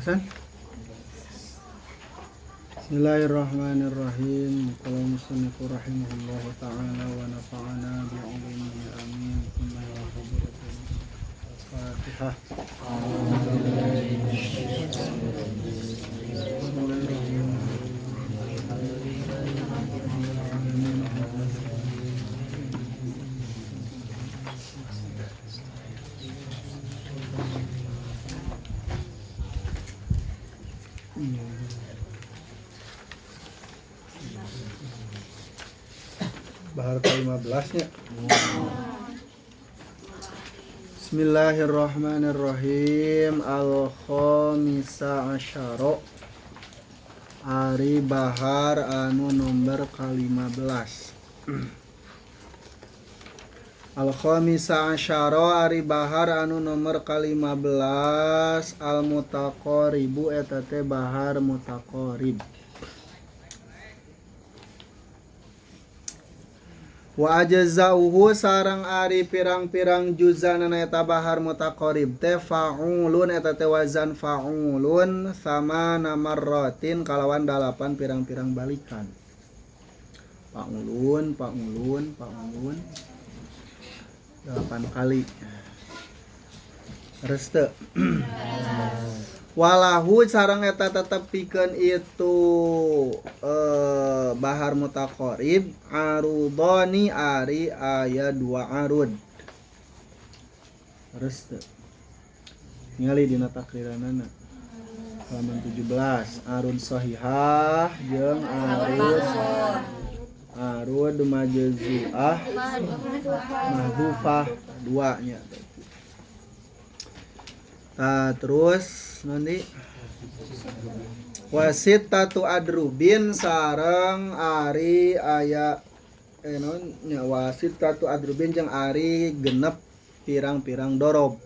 Pesan? Bismillahirrahmanirrahim. Qala musannif rahimahullahu ta'ala wa nafa'ana bi'ulumihi amin. Al-Fatihah. Bahar ke-15 nya. Bismillahirrahmanirrahim. Al-khamisa asyara. Ari bahar anu nomor ke-15. Al-khamisa asyara ari bahar anu nomor ke-15 al-mutaqaribu eta teh bahar mutaqarib. Wa ajza'uhu sareng ari pirang-pirang juzana eta bahar mutaqarib teh fa'ulun eta teh wazan fa'ulun sama namarratin kalawan 8 pirang-pirang balikan. Fa'ulun fa'ulun fa'ulun 8 kali. Terus teu. Walahu sareng eta tetep pikeun itu bahar mutaqarib arudani ari aya 2 arud. Terus teu. Ningali dina takriranana. Halaman 17 arud sahihah jeung arud majzuah mahdhufah dua nya. Nah, terus nanti wasit tatu adrubin sareng ari aya non nya wasit tatu adrubin jeung ari genep pirang-pirang dorob.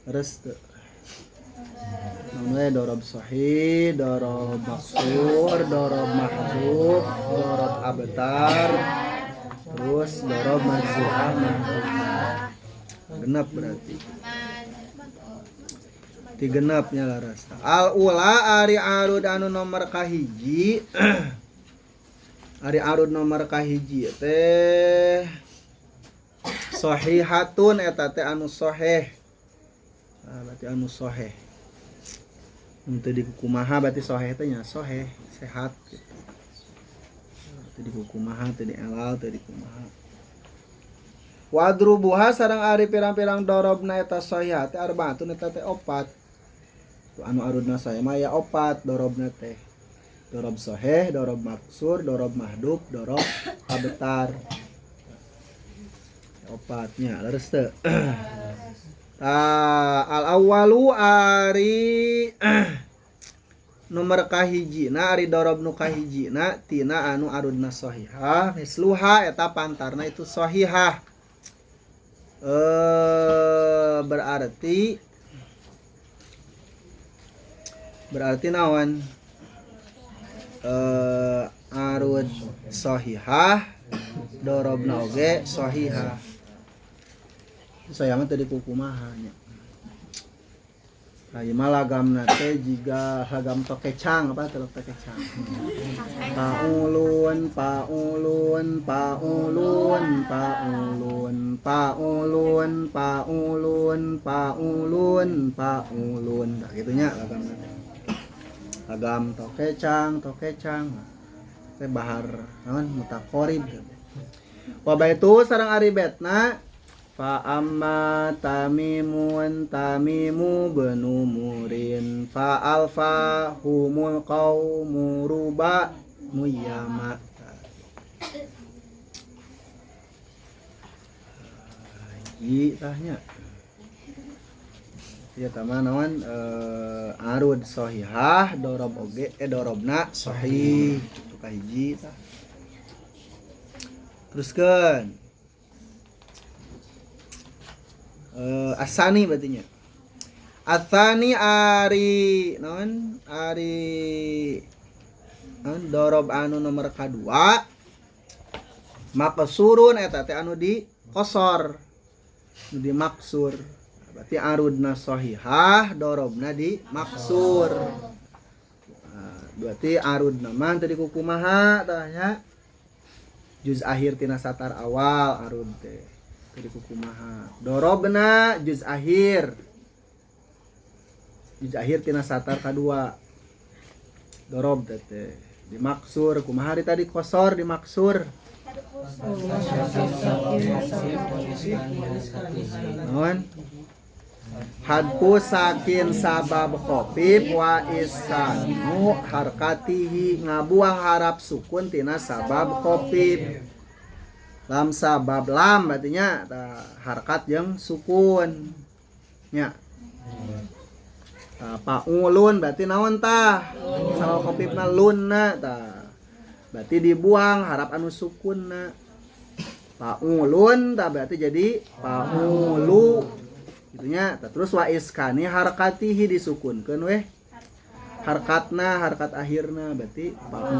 Terus namanya dorob sahih, dorob maksur, dorob mahdzuf, dorob abtar, terus dorob majzuah mahdhufah. Genep berarti. Tigenapnya laras. Al ula ari arud anu nomor kahiji. Ari arud nomor kahiji teh sahihatun eta teh anu sahih. Nah, berarti anu sahih. Henteu dikukumaha berarti sahih teh nya sahih, sehat gitu. Teu dikukumaha, teu dielal, teu dikumaha. Wadrubuha sareng ari pirang-pirang dorobna eta sahih teh arbaatun eta teh opat. Anu arudna saya mah ya opat dorobna teh. Dorob sahih, dorob maksur, dorob mahdub, dorob abtar. Opatnya leres teu. Al awwalu ari nomor kahijina ari dorob nu kahijina tina anu arudna sahihah misluha eta pantarna itu sahihah. Berarti naon arud sahihah dorobna oge sahihah. Saya mah teu dikukumaha nya. Ieu mah lagamna teh jiga lagam tokecang apa teh tokecang. Paulun paulun paulun paulun paulun paulun paulun paulun. Nah kitu nya lagamna teh. Lagam tokecang tokecang teh bahar naon mutaqarib. Wa baitu sareng ari betna fa amma tamimun tamimu benu murin fa alfa humul qaumu ruba muyama. Hiji tah nya. Ya tama naon arud sahihah dorob oge dorobna sahih itu kahiji tah. Teruskeun asani berarti nya. Atsani ari naon ari naon dorob anu nomor kadua maqsurun eta teh anu di qasar, anu di maksur. Berarti arudna sahihah dorobna di maksur. Nah, berarti arudna mah teu dikukumaha tah nya. Juz akhir tina satar awal arud teh teu dikukumaha. Dorobna juz akhir. Juz akhir tina satar kadua. Dorob teh teh dimaksur kumaha hari tadi kosor dimaksur. Naon? Hadpu sakin sabab khofif wa iskanu harkatihi ngabuang harap sukun tina sabab khofif. Lam sabab lam berarti nya harkat jeung sukun. Nya. Paulun berarti naon tah? Sabab khofifna lunna tah. Berarti dibuang harap anu sukunna. Paulun tah berarti jadi paulu. Gitunya. Terus wa iskani harkatihi disukunkeun weh. Harkatna, harkat akhirna berarti paul.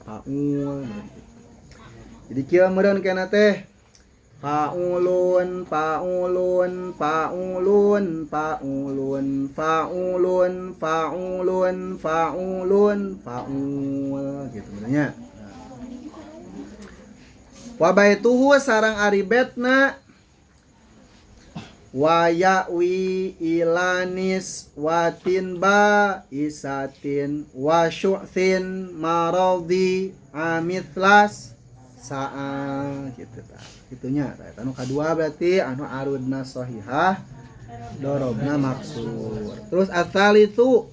Paul. Jadi kieu meureun kana teh. Paulun, paulun, paulun, paulun, faulun, faulun, faulun, faul gitu benernya. Wa baituhu sarang ari betna wa ya'wi ilanis watin ba isatin wa syu'thin maradi amithlas sa'a gitu tah. Itunya tah anu kadua berarti anu arudna sahihah dorobna maksur. Terus atsalitu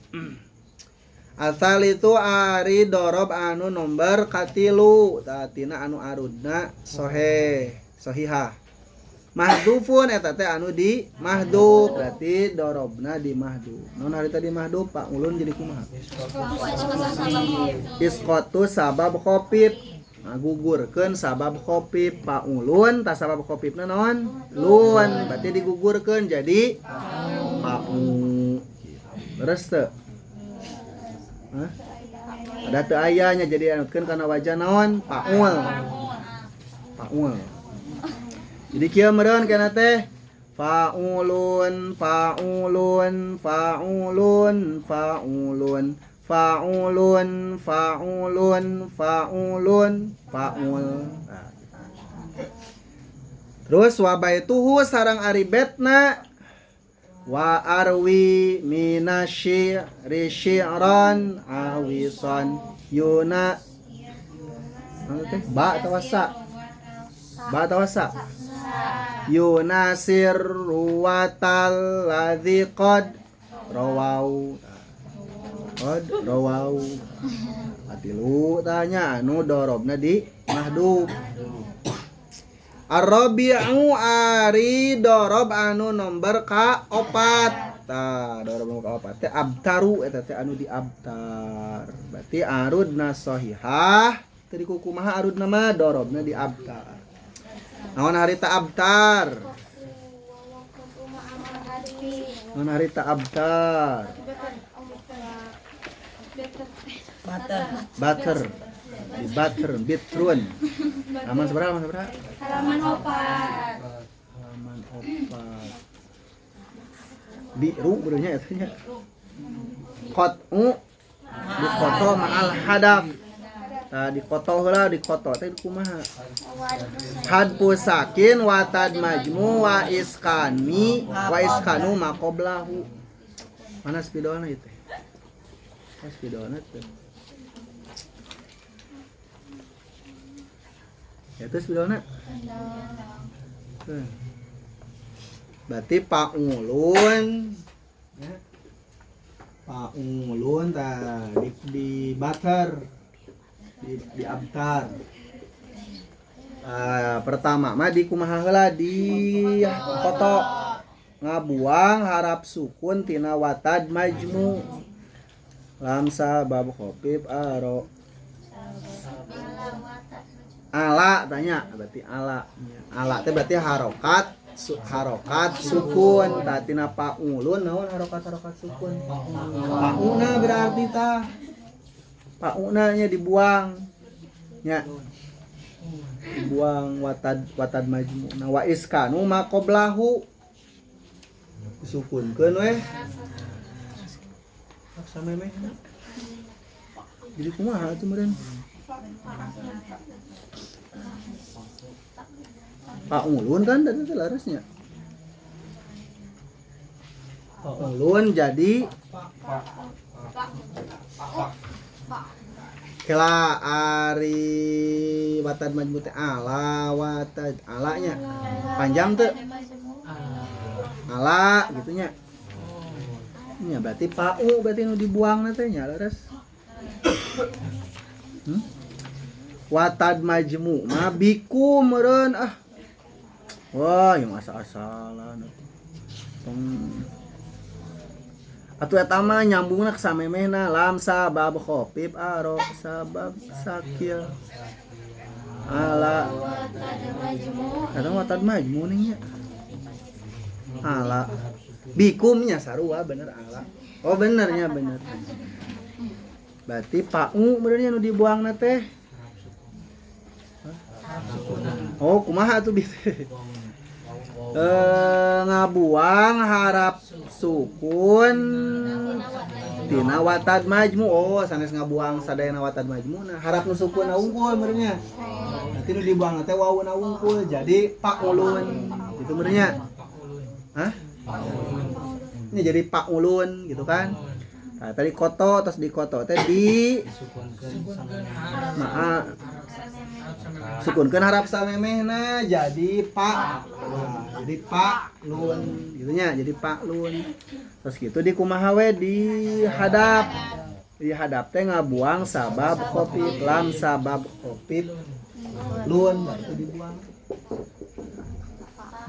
atsalitu ari dorob anu nomor katilu tah tina anu arudna sahih sahihah. Mahdufun eta teh anu di mahduf berarti dorobna di mahduf. Naon harita di mahduf Pak ulun jadi kumaha? Isqatu sabab khofif. Ngagugurkeun sabab khofif paulun tah sabab khofifna naon? Lun berarti digugurkeun jadi pau. Terus teu? Hah? Ada teu aya nya jadi anutkeun kana wajah naon? Paul. Paul. Jadi kieu meureun kana teh faulun faulun faulun faulun faulun faulun faulun faul. Nah, terus wa baituhu sarang ari betna wa arwi minasy syi'ran awisan yuna teh ba atawa sa? Ba atawa sa? Yunasir ruwatal ladzi qad rawau. Qad rawau. Atilu tanya anu dorobna di mahduf. Ar-rabi'u ari dorob anu nomor ka opat. Tah dorob anu ka opat teh abtaru eta teh anu di abtar. Berarti arudna sahihah teu dikukumaha arudna mah dorobna di abtar. Naon harita abtar? Naon harita abtar? Butter. Butter. Di butter, bitrun. Halaman seberapa? Halaman seberapa? Halaman 4. Halaman 4. Biru benernya eta nya. Qat'u di koto ma'al hadaf. Tah di koto heula di koto teh kumaha? Hadfu sakin wa tad majmu wa iskani wa iskanu ma qablahu. Mana spidolna ieu teh? Oh, spidolna teh. Ya teh spidolna. Berarti paulun ya. Paulun tah di butter di abtar. Pertama mah di kumaha heula di koto ngabuang harap sukun tina watad majmu lam sabab khofif aro ala tanya berarti ala ala teh berarti harokat harokat sukun tah tina paulun naon harokat-harokat sukun pauna berarti tah pauna nya dibuang nya dibuang watad watad majmu. Nah wa iskanu ma qablahu Disukunkeun we. Samemehna. Jadi kumaha atuh meureun? Paulun kan tadi teh larasnya. Paulun jadi kela ari watad majmu teh ala watad alanya panjang teu ala gitu nya. Nya berarti pau berarti nu dibuang teh nya leres. Watad majmu ma biku meureun ah. Wah, yang asa-asalan atuh. Atuh eta mah nyambungna ka samemehna lam sabab khofif aro sabab sakil. Ala eta watad majmu nih nya. Ala bikumnya sarua bener ala. Oh benernya bener. Berarti pau benernya nu dibuangna teh. Oh kumaha atuh bi ngabuang harap sukun tina watad majmu. Oh sanes ngabuang sadayana watad majmu nah harap nu sukun unggul meureunnya. Berarti nu dibuang teh wawuna unggul jadi paulun gitu meureunnya. Hah? Ini jadi paulun gitu kan. Nah, tadi koto terus di koto teh di nah, sukunkeun harap samemehna jadi pak. Nah, jadi pak lun gitu nya, jadi pak lun. Terus gitu di kumaha we dihadap. Dihadap teh ngabuang sabab khofif lam sabab khofif lun itu dibuang.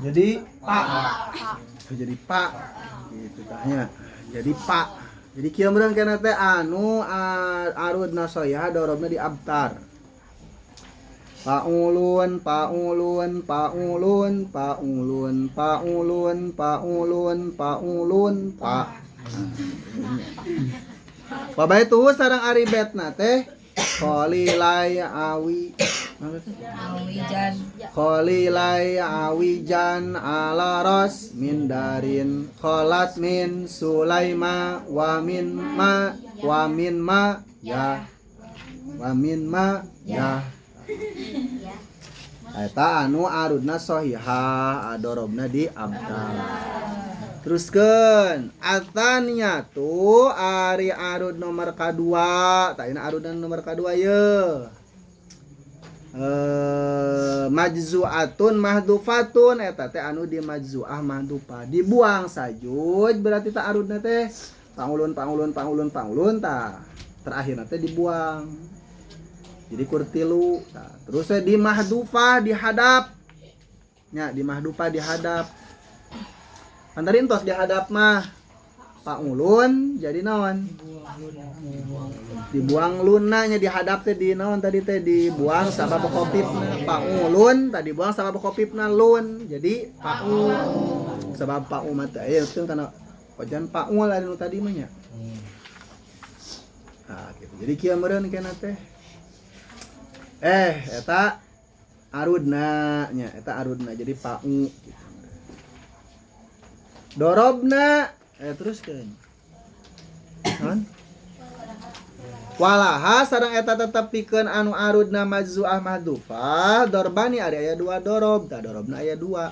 Jadi pak. Jadi pak gitu tanya. Jadi pak. Jadi kieu meureun kana teh anu arudna soyah dorobna di abtar. Paulun paulun paulun paulun paulun paulun paulun pa. Wabae tuh sareng ari betna teh kholilai awi awijan kholilai awijan ala ros min darin kholat min sulaima wa min ma wa min ma ya wa min ma ya. Eta anu arudna sohihah adorobna di abtar. Teruskeun ataniyatu ari arud nomor kadua. Tah ini arudna nomor kadua ye. Majzu'atun mahdufatun eta teh anu di majzu'ah mahdufa dibuang sajuj berarti ta arudna teh pangulun pangulun pangulun pangulun tah terakhirna teh dibuang. Jadi kurtilu. Nah, terus di mahdufah dihadap. Nya di mahdufah dihadap. Kan tadi entos dihadap mah paulun jadi naon? Dibuang lunna nya dihadap teh di naon tadi teh dibuang sabab khofifna paulun tadi buang sabab khofifna lun. Jadi paul sabab paul mah teh aya teu kana ojan paul anu tadi mah nya. Nah, gitu. Jadi kieu meureun kana teh. Eta arudna nya, eta arudna jadi pau gitu. Dorobna teruskeun. Naon? Walaha sareng eta tetep pikeun anu arudna majzu'ah mahdufah dorbani ari aya dua dorob, tah dorobna aya dua.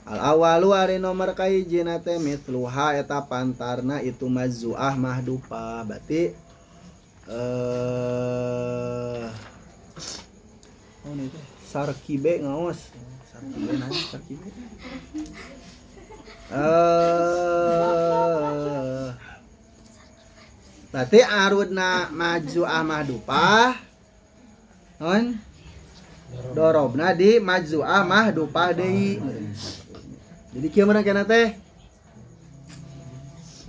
Al awalu ari nomor kahijina teh mithluha eta pantarna itu majzu'ah mahdufah. Berarti oh nih teh sarkibe ngaos. Sarkibe naon sarkibe? Berarti arudna majzu'ah mahdufah naon? Dorobna di majzu'ah mahdufah deui. Jadi kieu meureun kana teh.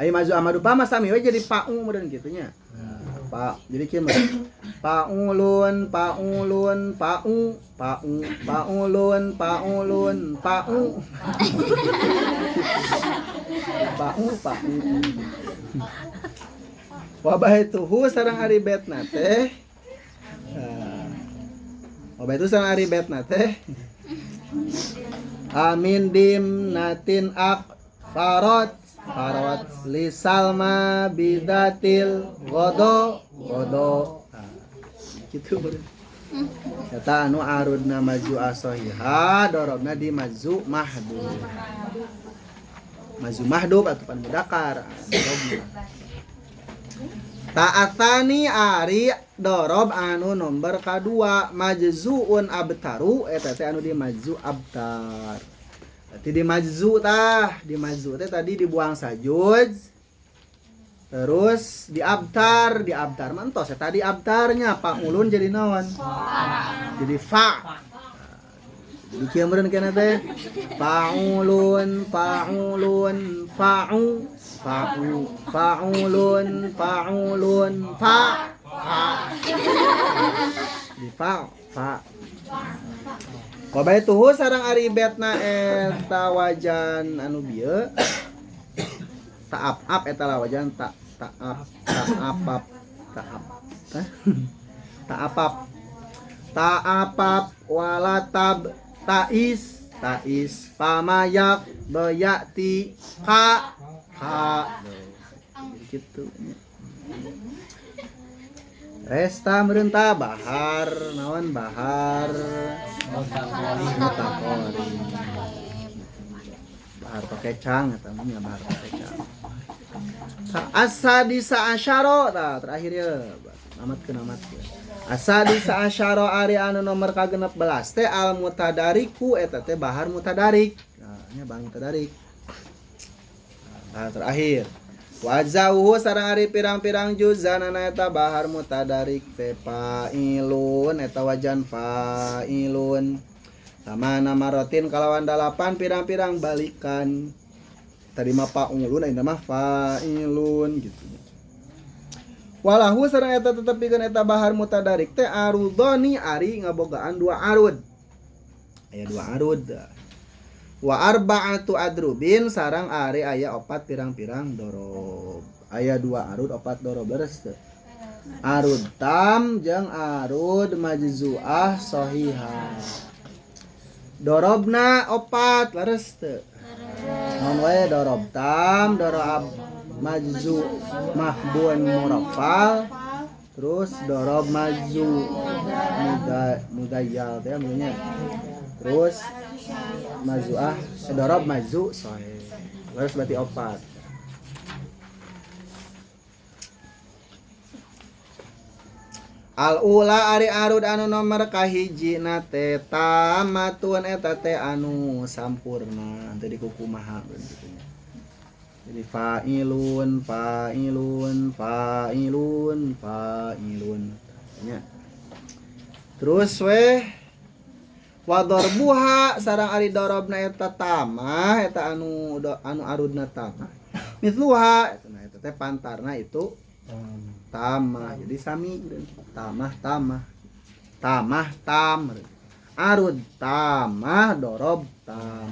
Aya majzu'ah mahdufah mah sami we jadi pau meureun kitu nya. Pa, jadi kieu meureun. Paulun paulun pau pau paulun paulun pau pau pau. Wabaituhu sareng ari betna teh. Wabaitu sareng ari betna teh. Amin dim natin ak Farot farot li salma bidatil godo godo. Nah, gitu meureun. Eta anu arudna majzu'ah sahihah dorobna di majzu mahdub. Majzu mahdub atau pan mudakar dorobna. Ta'atsani ari dorob anu nomor kadua majzuun abtaru eta teh anu di majzu abtar. Berarti di majzu tah, di majzu teh tadi dibuang sajuj. Terus di abtar mah entos ya tadi abtarnya paulun jadi naon? Jadi fa. Jadi kieu meureun kana teh faulun faulun fa'u fa'u faulun faulun fa fa. Di fa fa. Qabaituhu sareng ari betna eta wajan anu bieu ta'ap ap eta lah wajan ta ta'ap ta'apap ta'ap ta'apap ta'apap walatab ta'is ta'is pamayak doyati ka ka gitu. Resta merentah bahar naon bahar mutaqori bahar tokecang eta mah bahar tokecang. Asadisa asyara tah terakhir ya amatkeun amatkeun. Asadisa asyara ari anu nomor ka-16 teh al mutadariku eta teh bahar mutadarik. Nah, nya bahar mutadarik. Nah, terakhir. Wajauhu sareng ari pirang-pirang juzanana eta bahar mutadarik teh fa'ilun eta wajan fa'ilun. Samana marotin kalawan dalapan pirang-pirang balikan. Tadi mah fa'ulun ayeuna mah fa'ilun gitu. Walahu sareng eta tetepikeun eta bahar mutadarik teh arudoni ari ngabogaan dua arud. Aya dua arud. Wa arba'atu adrubin sareng ari aya opat pirang-pirang dorob. Aya dua arud opat dorob leres teu? Arud tam jeung arud majzu'ah sahihah. Dorobna opat leres teu? Naon wae dorob tam, dorob majzu mahbun murafal, terus dorob majzu mudayyal teh nya. Terus majzuah dorob majzu sahih. Leres berarti opat. Al ula ari arud anu nomor kahiji na teh tamatun eta teh anu sampurna teu dikukumaha kitu nya. Jadi fa'ilun fa'ilun fa'ilun fa'ilun nya. Terus weh wa darbuha sareng ari darabna eta tamah eta anu anu arudna tamah. Mithluha nah eta teh pantarna itu tamah. Jadi sami tamah tamah tamah tam arud tamah dorob tam.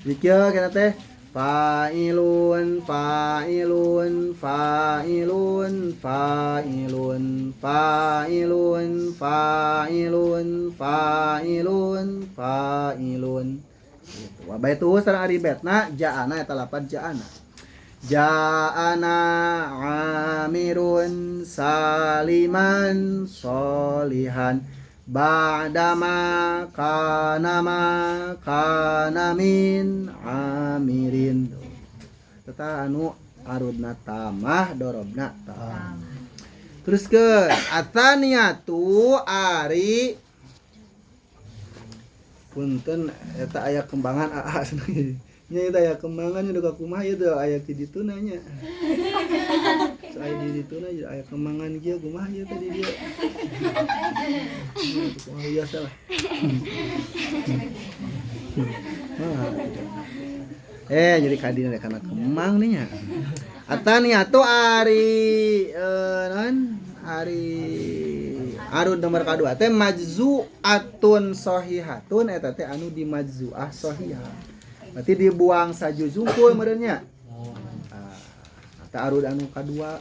Dikir kita teh fa'ilun fa'ilun fa'ilun fa'ilun fa'ilun fa'ilun fa'ilun fa'ilun gitu. Wa baitu sareng ari betna ja'ana eta lapan ja'ana. Ja'ana amirun saliman solihan ba'dama kana ma kana min amirin. Teta anu arudna tamah dorobna tam. Terus ke ataniatu ari punten eta aya kembangan aa cenah. Nya eta aya kembangan nya duka kumaha ieu teh aya ti ditu nanya. So aya di ditu na aya kembangan kieu kumaha ieu teh di dieu. Kumaha biasa lah. Jadi kadina kana kemang nih nya. Ataniatu ari naon ari arud nomor kadua teh majzu'atun sahihatun eta teh anu di majzu'ah sahihah. Berarti dibuang sajuzungkul meureun nya. Eta arud anu kadua.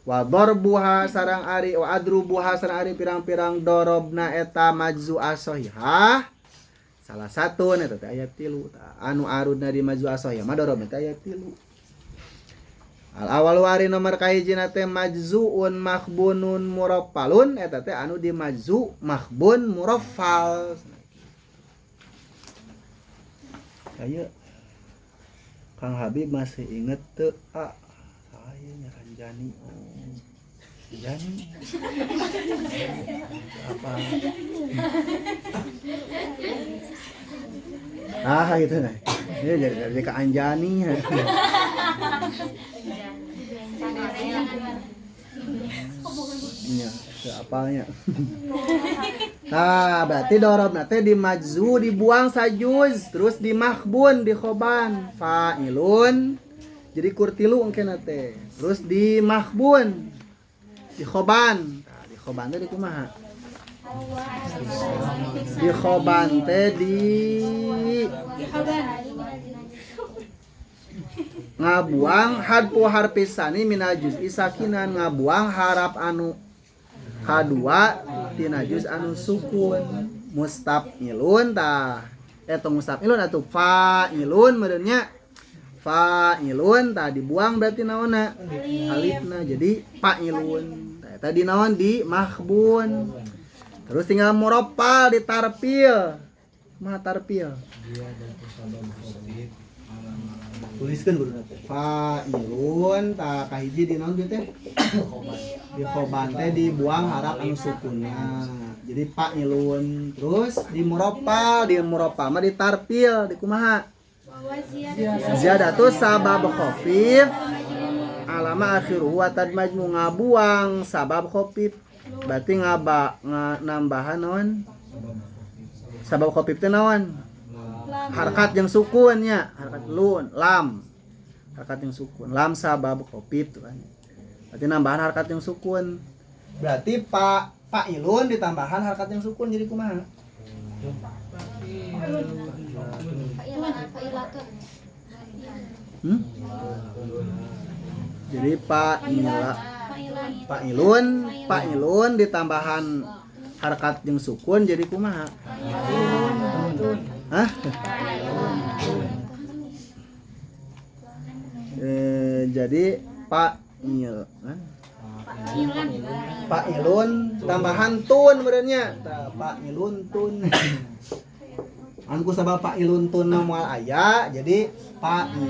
Wa darbuha sareng ari wa adrubuha sareng ari pirang-pirang dorobna eta majzu'ah sahihah. Salah satu eta teh aya 3. Anu arudna di majzu as-sahihah mah dorob teh aya 3. Al awal wari nomor kahijina teh majzuun makhbunun muraffalun eta teh anu di majzu makhbun muraffal. Aya Kang Habib masih inget teu? Ah, saya nya Ranjani. Oh. Ranjani. Apa? Ah gitu nah. Ini jadi ke Anjani. Iya, apalnya. Nah, berarti dorobna teh di majzu dibuang sajuz, terus di makhbun di khoban fa'ilun. Jadi kurtilu engkena teh. Terus di makhbun di khoban. Nah, di khoban teh di kumaha? Di khoban teh di ngabuang hadfu harfisani minal juz'i sakinan, ngabuang harap anu kadua tina juz anu sukun mustaf'ilun tah eta mustaf'ilun atuh fa'ilun meureun nya fa'ilun tah dibuang berarti naonna alifna jadi fa'ilun tah eta di naon di makhbun. Terus tinggal muraffal ditarpil. Mah tarpil tuliskeun guru teh fa'ilun tah kahiji di naon teh di khoban teh dibuang harap anu sukunna jadi fa'ilun. Terus di muraffal mah ditarpil di kumaha ziyadatu sabab khafif alama akhiruhu wa tadmajmu ngabuang sabab khafif berarti ngaba nambahan naon sabab khafif teh naon harkat yang sukun nya harkat lun lam harkat yang sukun lam sabab khafif tuh kan berarti nambahan harkat yang sukun berarti fa'ilun ditambahan harkat yang sukun jadi kumaha Jadi fa'ilun ditambahan harkat yang sukun jadi kumaha? Hah? Jadi fa'il fa'ilun tambahan tun meureunnya tah fa'ilun tun. Anu ku sabab fa'ilun tun moal aya jadi fa'ilatun.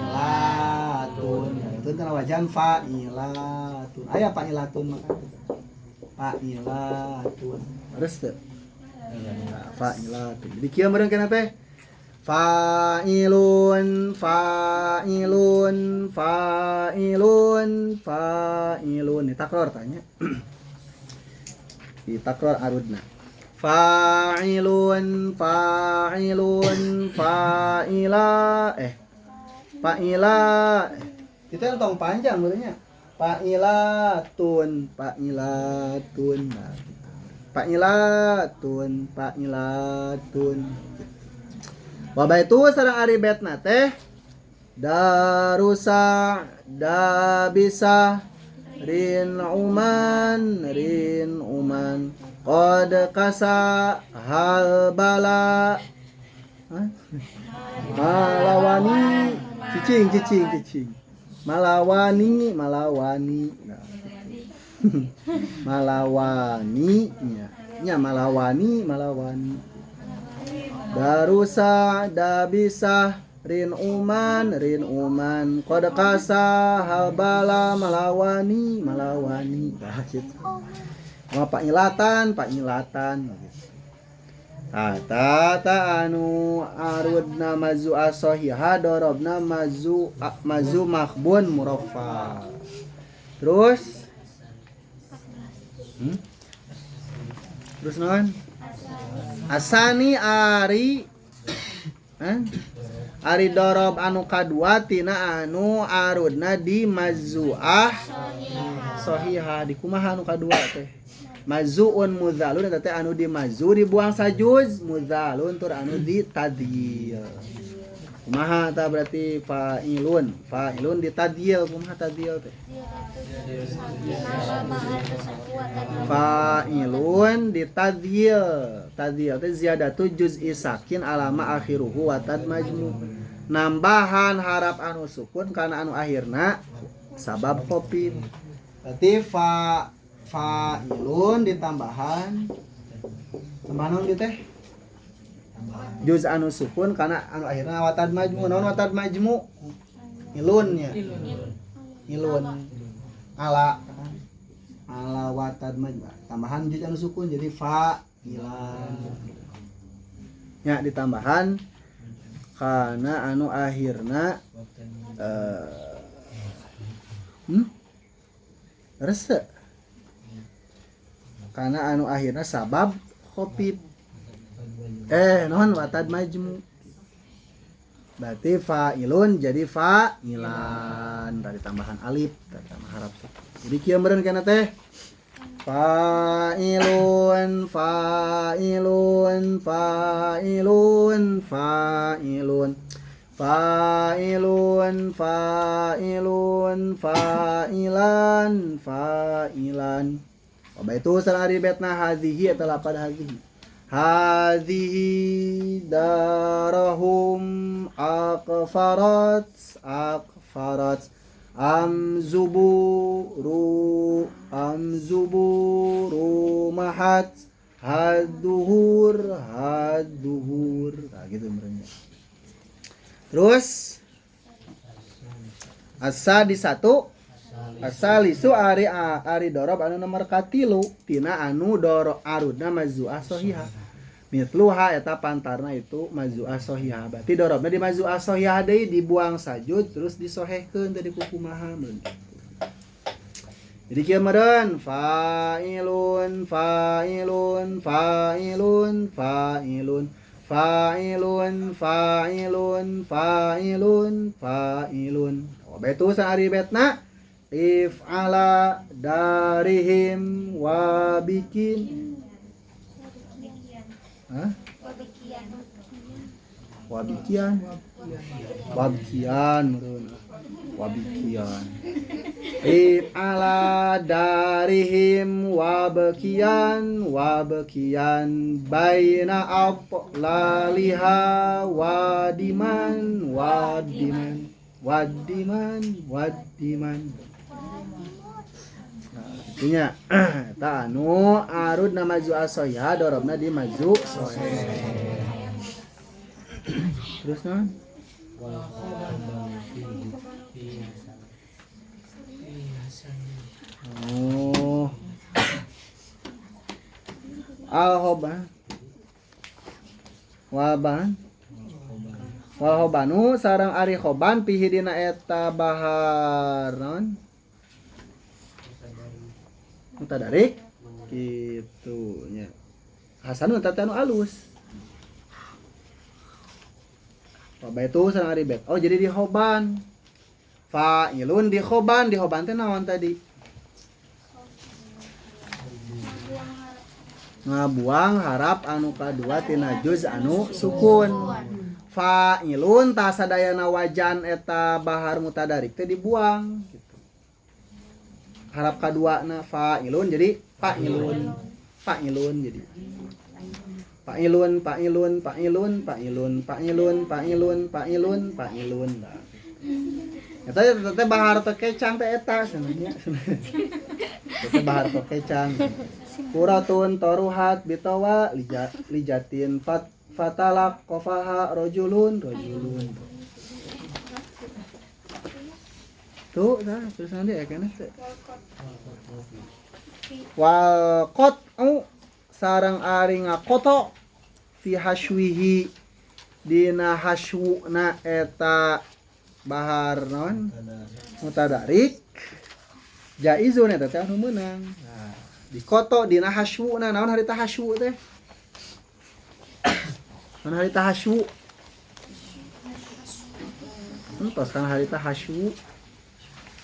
Itu teh wajan fa'ilatun. Aya fa'ilatun maka fa'ilatun. Terus teu? Fa'ilatun. Jadi kieu meureun kana teh fa'ilun fa'ilun fa'ilun fa'ilun ditakror tanya. Ditakror arudna. Fa'ilun fa'ilun fa'ila fa'ila itu yang tong panjang meureunnya. Fa'ilatun fa'ilatun nah, gitu. Fa'ilatun fa'ilatun. Wa baitu sareng ari betna teh darusa dabisa rin uman qad kasa hal bala malawani cicing cicing malawani malawani nah, malawani nya malawani malawani darusa dabisa rin uman qad kasa hal bala malawani malawani nah gitu. Sama pa'ilatan gitu. Ta ta anu arudna mazu as-sahihah darabna mazu makhbun muraffal. Terus Terus naon? Asani ari ari dorob anu kadua tina anu arudna di mazuah sahihah di kumaha anu kadua teh? Mazuun mudzalun eta teh anu di mazu dibuang sajuz mudzalun tur anu di tadhil. Kumaha tah berarti fa'ilun. Fa'ilun ditadyil, kumaha tadyil teh? Fa'ilun ditadyil. Tadyil teh ziyadatu juz'i sakin alama akhiruhu wa tad majmu. Nambahan harap anu sukun kana anu akhirna sabab khofif. Berarti fa'ilun ditambahan tambahan naon teh? Juz anu sukun kana anu akhirna watad majmu. Naon watad majmu? Ilun nya. Ilun. Ala ala watad majmu. Tambahan juz anu sukun jadi fa'ilan. Nya ditambahan kana anu akhirna rese. Kana anu akhirna sabab khofif. Non watad majmu. Berarti fa'ilun jadi fa'ilan tadi tambahan alif, tadi tambah harap. Jadi kieu meureun kana teh. Fa'ilun fa'ilun fa'ilun fa'ilun fa'ilun fa'ilun fa'ilan fa'ilan. Wa baitu sareng ari betna hadhihi eta lapad hadhihi. Hadhihi darahum aqfarat aqfarat am zuburu mahat hadduhur hadduhur. Nah gitu merenya. Terus asa di satu asalisu ari ari dorob anu nomor katilu tina anu doro arudna mazzuah sohihah. Mithluha eta pantarna itu mazzuah sohihah. Berarti dorobna di mazzuah sohihah deui dibuang sajud terus disohehkeun tadi kukumaha mun. Jadi kieu meureun fa'ilun fa'ilun fa'ilun fa'ilun fa'ilun fa'ilun fa'ilun fa'ilun. Oh baitu ari betna if'ala darihim wabikin. Hah? Wabikian. Wabikian meureun. Wabikian. If'ala darihim wabakian wabakian baina atlaliha wadiman wadiman wadiman wadiman. Itunya eta anu arud na maju asoya dorobna di maju sohe. Terus naon? Oh. Al hoban. Waban. Wal hobanu sareng ari hoban pihi dina eta bahar naon? Mutadarik gitu nya. Hasanun teh anu alus. Wa itu sareng ari bet. Oh jadi di hoban. Fa'ilun di hoban, di hoban teh naon tadi? Ngabuang harap anu kadua tina juz anu sukun. Fa'ilun tah sadayana wajan eta bahar mutadarik teh dibuang gitu. Harap kadua na fa'ilun jadi fa'ilun. Fa'ilun jadi fa'ilun fa'ilun fa'ilun fa'ilun fa'ilun fa'ilun fa'ilun fa'ilun. Eta teh bahar teh kecang teh eta cenah. Teh bahar teh kecang. Kuratun taruhat bitawa lijatin fatalaq qafaha rajulun rajulun. Tuh, nah, terus nanti ya kena teh. Wal qat'u sareng ari ngakoto fi hasywihi dina hasyuna eta bahar naon mutadarik jaizun eta teh anu meunang. Nah, dikoto dina hasyuna naon harita hasyu teh? Naon harita hasyu? Entos kan harita hasyu.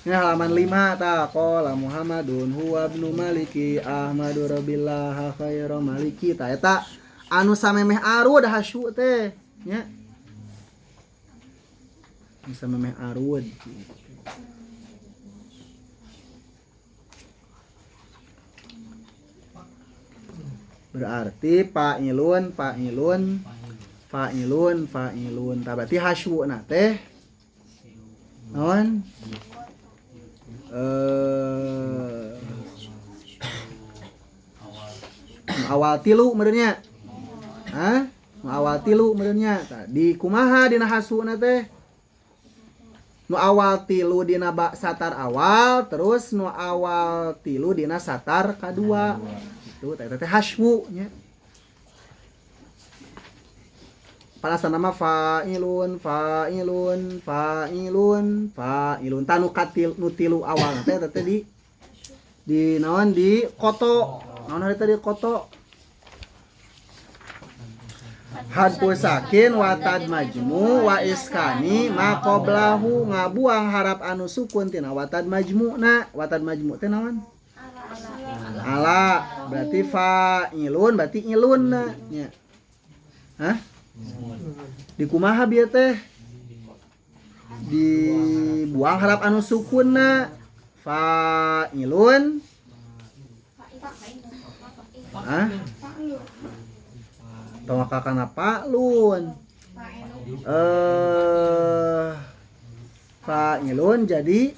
Ini halaman 5 ta qala Muhammadun huwa ibnu Maliki Ahmadu Rabbillah khairu Maliki ta eta anu samemeh arud hasyu teh nya. Bisa memeh arud gitu. Berarti fa'ilun fa'ilun fa'ilun fa'ilun. Tah berarti hasyuna teh naon? Awal tilu meureunnya. Hah? Awal tilu meureunnya. Tah di kumaha dina hasuna teh? Nu awal tilu dina satar awal, terus nu awal tilu dina satar kadua. Itu teh teh haswu nya. Palasana mah fa'ilun fa'ilun fa'ilun fa'ilun. Tah nu katil nu tilu awal teh teh di naon di koto. Naon harita di koto? Hadfu sakin wa tad majmu wa iskani ma qablahu, ngabuang harap anu sukun tina watad majmu'na. Watad majmu teh naon? Ala. Berarti fa'ilun berarti ilunna nya. Hah? Di kumaha bieu teh? Dibuang harap anu sukunna. Fa'ilun. Hah? Tong kana fa'lun. Fa'ilun jadi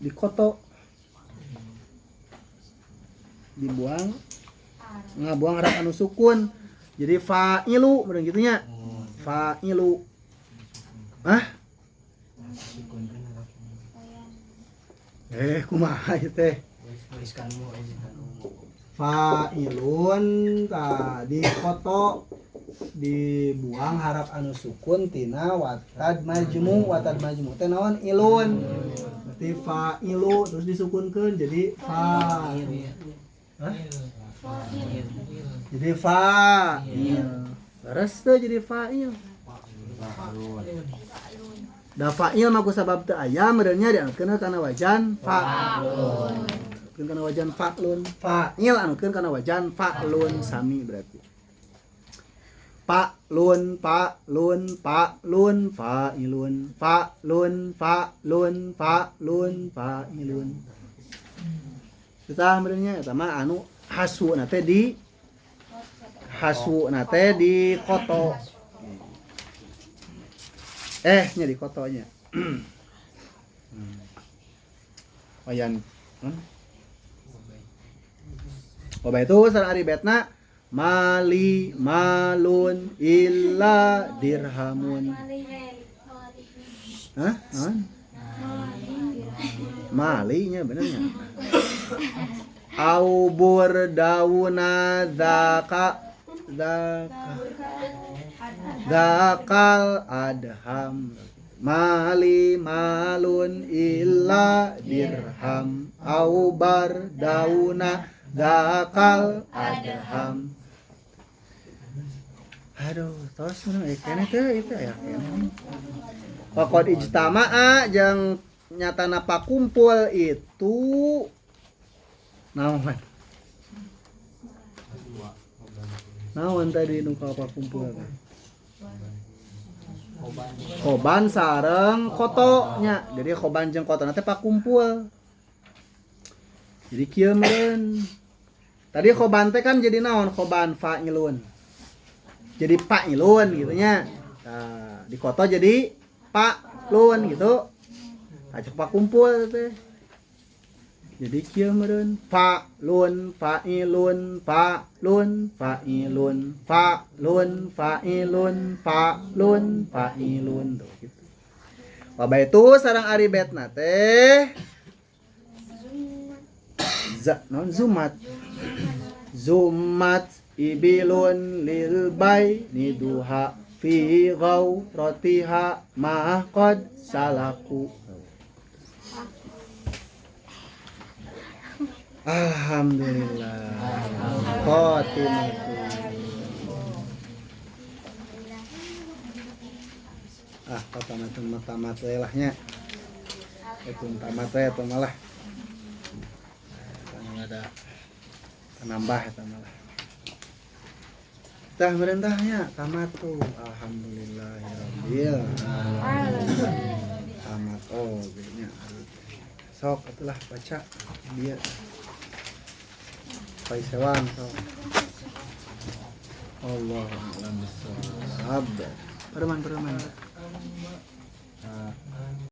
di koto. Dibuang ngabuang harap anu sukun. Jadi fa'ilu meureun kitu nya. Fa'ilu. Hah? Kumaha ieu teh? Fa'ilun tadi koto dibuang harap anu sukun tina watad majmu. Watad majmu teh naon? Ilun. Berarti fa'ilu terus disukunkeun jadi fa'il. Hah? Jadi fa'il. Terus teh jadi fa'il. Da fa'il mah ku sabab teu aya meureunnya dianutkeun kana wajan fa'lun. Kana wajan fa'lun. Fa'il anukeun kana wajan fa'lun sami berarti. Fa'lun fa'lun fa'lun fa'ilun fa'lun fa'lun fa'lun fa'ilun. Tah meureunnya eta mah anu hasuna teh di hasuna teh di koto. Nya di kotonya. Wayan. Oba itu sareng ari betna mali malun illa dirhamun. Hah? Naon? Malinya benernya. Au burdauna zaka zaka zakal adham. Mali malun illa dirham au bardauna zakal adham. Aduh, tos mun kene teh itu aya kene. Waqad ijtama'a jeung nyatana pakumpul itu naon? Naon tadi nu pakumpul teh? Khoban sareng koto nya. Jadi khoban jeung koto teh pakumpul. Jadi kieu meureun. Tadi khoban teh kan jadi naon? Khoban fa'ilun. Jadi fa'ilun gitu nya. Nah, di koto jadi fa'lun gitu. Acak pakumpul teh. Jadi kieu meureun fa'lun fa'ilun fa'lun fa'ilun fa'lun fa'ilun fa'lun fa'ilun tuh gitu. Wa baitu sareng ari betna teh za non zumat. Zumat ibilun lil baini duha fi ghauratiha ma qad salaku. Alhamdulillah. Khotimatu. Ah, tamat tamat we lah nya. Itu tamat we eta malah. Ada nambah eta malah. Tah merentahnya tamat tuh. Alhamdulillahirabbil alamin. Tamat, oh nya. Sok atulah baca dia. Pai sewang sok. Allah a'lam bissawab. Pareman, pareman.